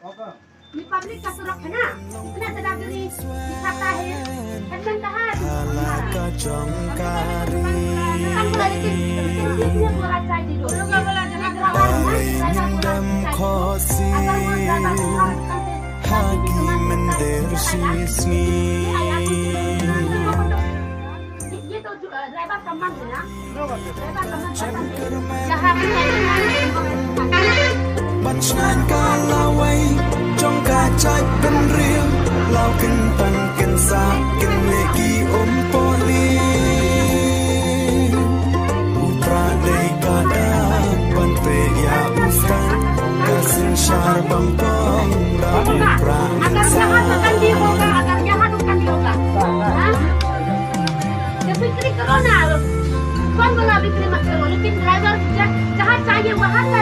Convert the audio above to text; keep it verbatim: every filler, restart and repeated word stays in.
ये पब्लिक का सुरक्षा है ना, इतना तदादरी दिखाता है, हेडमैन कहाँ है? हालात का चौंकारी। हम बोला, लेकिन, लेकिन ये बोला चाहिए जो, ये ड्राइवर है ना, ड्राइवर बोला चाहिए जो, अगर वो ड्राइवर को हम करते, Hagi mender shisni. ये तो जो, ड्राइवर का मन है ना, ड्राइवर का मन है ना। Ban sngewthuh ka lawei jong ka jaitbynriew, law kin pan kin sah kin leh ki um poh lieh. U Prah dei ka da ban peit ïa u Stad, ka synshar bang pong da u Prah. अगर यहाँ से कंधी होगा, अगर यहाँ से कंधी होगा, हाँ? तो बिक्री करो ना, कौन बोला बिक्री मत करो, लेकिन ड्राइवर ज-, जहाँ चाहिए वहाँ का